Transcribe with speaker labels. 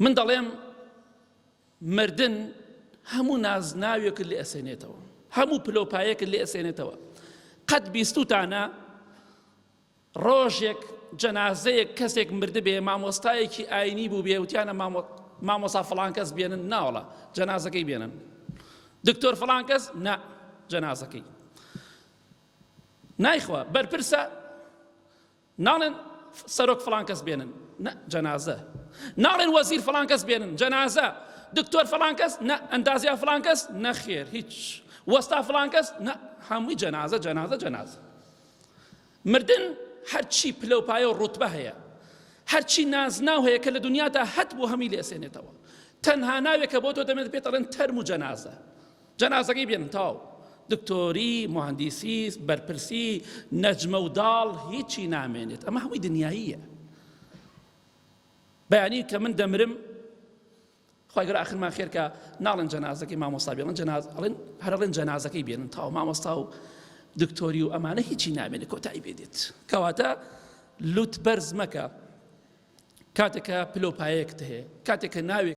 Speaker 1: من دەڵێم مردن هەموو نازناوێکت لێ ئەسێنێتەوە هەموو پلۆپایەکت لێ ئەسێنێتەوە قەت بیستوتانە ڕۆژێک جەنازەیەک کەسێک مردبێ مامۆستایەکی ئاینی بوو بێ وتیانە مامۆسا فڵان کەس بێنن ناوەڵا جەنازەکەی بێنن دکتۆر فڵان کەس نا جەنازەکەی نایخوا بەرپرسە ناڵێن سەرۆک فڵان کەس بێنن نە جەنازە ناڵێن وەزیر فڵان کەس بێنن جەنازە دکتۆر فڵان کەس نە ئەندازیا فڵان کەس نەخێر هیچ وەستا فڵان کەس نە هەمووی جەنازە جەنازە جەنازە مردن هەرچی پلە و پایە و ڕوتبە هەیە هەرچی نازناو هەیە کە لە دنیادا هەت بۆ هەمی لێسێنێتەوە تەنها ناوێکە بۆ تۆ دەمێت پێت ئەڵێن تەرم و جەنازە جەنازەکەی بێنن تەواو دکتۆری مهندسی بەرپرسی نەجمە و داڵ هیچی نامێنێت ئەمە هەمووی دنیاییە بەیانی کە من دەمرم خی گەر ئاخرمان خێرکە ناڵێن جەنازەکەی مامۆستا بێڵن جەناز ئەڵێن هەرڵێن جەنازەکەی بێنن تاو مامۆستا و دکتۆری و ئەمانە هیچی نامێنێت کۆتایی بێدێت کەواتە لوت بەرز مەکە کاتێکە پلۆپایەکت هەیە کاتێکە ناوێک.